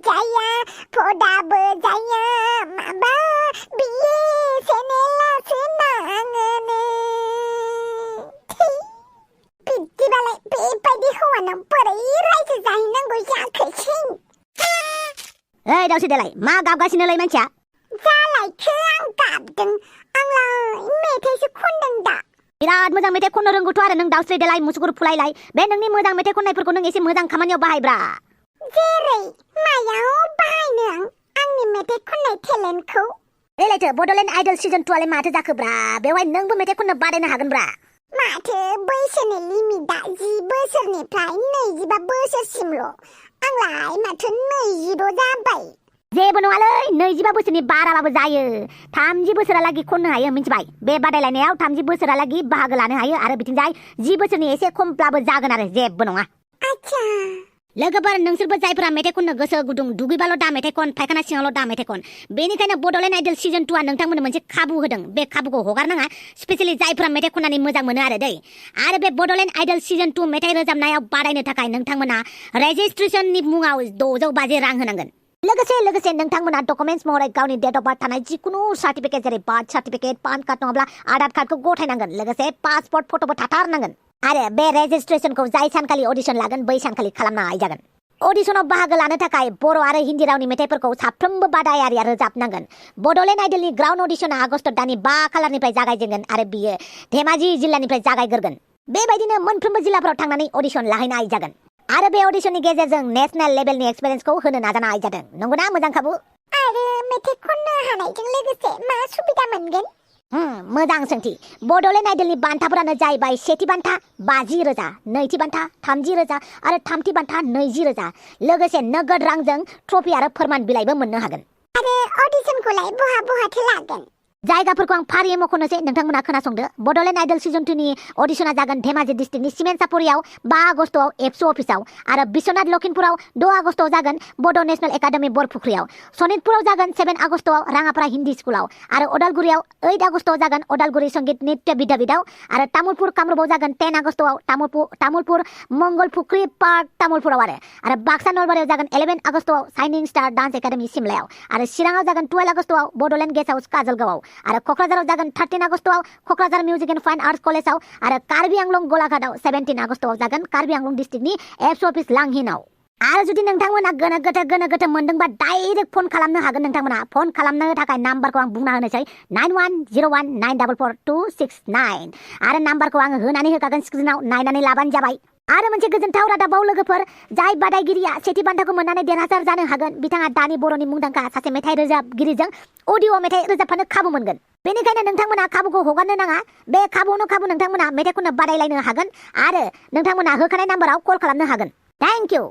जाया फदाबो जाया माबा बियो सेनेलासो नाङोनो बिदिबालाय बेबायदि हौवानाव बोरै रायजो जाहैनांगौ जाखोसै ओइ दावसो देलाय मा गाबगासिनोलाय मानसिया जालायखो आं गाबदों आंलाय मेथाइसो खनदों दा बिराद मोजां मेथाइ खननो रोंगौथ' आरो नों दावस्रि देलाय मुसुगुर फुलायलाय बे नोंनि मोजां मेथाइ खननायफोरखौ नों एसे मोजां खामानियाव बाहायब्रा जेरै मायाव बाहायनो आंनि मेथाइ खननाय टेलेन्टखौ देलायथो बड'लेण्ड आइडल सिजन 2 आलाय माथो जाखोब्रा बेवहाय नोंबो मेथाइ खननो बादायनो हागोनब्रा माथो बैसोनि लिमिटआ 10 बोसोरनिफ्राय 25 बोसोरसिमल' आंलाय माथो 20 जाबाय जेबो नङालै 25 बोसोरनि बाराबाबो जायो 30 बोसोरालागि खननो हायो मिन्थिबाय बे बादायलायनायाव 30 बोसोरालागि बाहागो लानो हायो आरो बिथिंजाय 10 बोसोरनि एसे खमब्लाबो जागोन आरो जेबो नङा आच्छा लोगोफोर नोंसोरबो जायफोरा मेथाइ खननो गोसो गुदुं दुगैबाल' दा मेथाइ खन फायखाना सिङावल' दा मेथाइ खन बेनिखायनो बड'लेण्ड आइडल सिजन 2 आ नोंथांमोननो मोनसे खाबु होदों बे खाबुखौ हगारनाङा स्पेशेलि जायफोरा मेथाइ खननानै मोजां मोनो आरो दै आरो बे बड'लेण्ड आइडल सिजन 2 मेथाइ रोजाबनायाव बादायनो थाखाय नोंथांमोना रेजिस्ट्रेशननि मुङाव 650 रां होनांगोन लोगोसे नोंथांमोना डकुमेन्ट्स महरै गावनि डेट अफ बार्थ थानाय जिकुनु सार्टिफिकेट जेरै बार्थ सार्टिफिकेट पान कार्ड नङाब्ला आधार कार्डखौ गथायनांगोन लोगोसे पासपर्ट फट'बो थाथारनांगोन आरो बे रेजिस्ट्रेशनखौ जाय सानखालि अडिशन लागोन बै सानखालि खालामनो हानाय जागोन अडिशनाव बाहागो लानो थाखाय बर' आरो हिन्दी रावनि मेथाइफोरखौ साफ्रोमबो बादायारिया रोजाबनांगोन बड'लेण्ड आइडलनि ग्राउन्ड अडिशना आगस्ट दाननि 5 खालारनिफ्राय जागायजेनगोन आरो बियो धेमाजि जिल्लानिफ्राय जागायग्रोगोन बेबायदिनो मोनफ्रोमबो जिल्लाफोराव थांनानै अडिशन लाहैनाय जागोन आरो बे अडिशननि गेजेरजों नेशनेल लेभेलनि एक्सपिरियेन्सखौ होनो नाजानाय जादों नंगौना मोजां खाबु आरो मेथाइ खननो हानायजों लोगोसे मा सुबिदा मोनगोन मोजां सोंथि बड'लेण्ड आइडलनि बान्थाफोरानो जाहैबाय सेथि बान्था 50,000 नैथि बान्था 30,000 आरो थामथि बान्था 20,000 लोगोसे नगद रांजों ट्रफि आरो फोरमान बिलाइबो मोननो हागोन आरो अडिशनखौलाय बहाथो लागोन जायगाफोरखौ आं फारियै मख'नोसै नोंथांमोना खोनासंदो बड'लेण्ड आइडल सिजन 2 नि अडिशना जागोन धेमाजि डिस्ट्रिक्टनि सिमेन्सापुरियाव 5 आगस्टआव एबसु अफिसाव आरो बिश्वनाथ लखिमपुराव 6 आगस्टआव जागोन बड' नेशनेल एकाडेमि बरपुख्रियाव सनितपुराव जागोन 7 आगस्टआव राङापारा हिन्दी स्कुलाव आरो अदालगुरियाव 8 आगस्टआव जागोन अदालगुरि संगीत नृत्य विद्यापीठाव आरो तामुलपुर कामरुपआव जागोन 10 आगस्टआव तामुलपुर मंगलपुख्रि पार्क तामुलपुराव आरो बाक्सा नलबारियाव जागोन 11 आगस्टआव शाइनिं स्टार डान्स एकाडेमि सिमलायाव आरो चिराङाव जागोन 12 आगस्टआव बड'लेण्ड गेस्ट हाउस काजलगावआव आरो क'क्राझाराव जागोन 13 आगस्टआव Kokrajhar music and fine arts कलेजाव आरो कार्बि आंलं गलाघाटआव 17 आगस्टआव जागोन कार्बि आंलं डिस्ट्रिक्टनि एबसु अफिस लांहिनाव आरो जुदि नोंथांमोना गोनो गोथो मोनदोंबा डाइरेक्ट फन खालामनो हागोन नोंथांमोना फन खालामनो थाखाय नाम्बारखौ आं बुंना होनोसै 9101944269 आरो नाम्बारखौ आं होनानै होखागोन स्क्रिनाव नायनानै लाबानो जाबाय आरो मोनसे गोजोनथाव रादाबाव लोगोफोर जाय बादायगिरिया सेथि बान्थाखौ मोननानै देरहासार जानो हागोन बिथाङा दानि बर'नि मुंदांखा सासे मेथाइ रोजाबगिरिजों अडिअ मेथाइ रोजाबफानो खाबु मोनगोन बेनिखायनो नोंथांमोना खाबुखौ हगारनो नाङा बे खाबुआवनो खाबु नोंथांमोना मेथाइ खननो बादायलायनो हागोन आरो नोंथांमोना होखानाय नाम्बाराव कल खालामनो हागोन थेंक इउ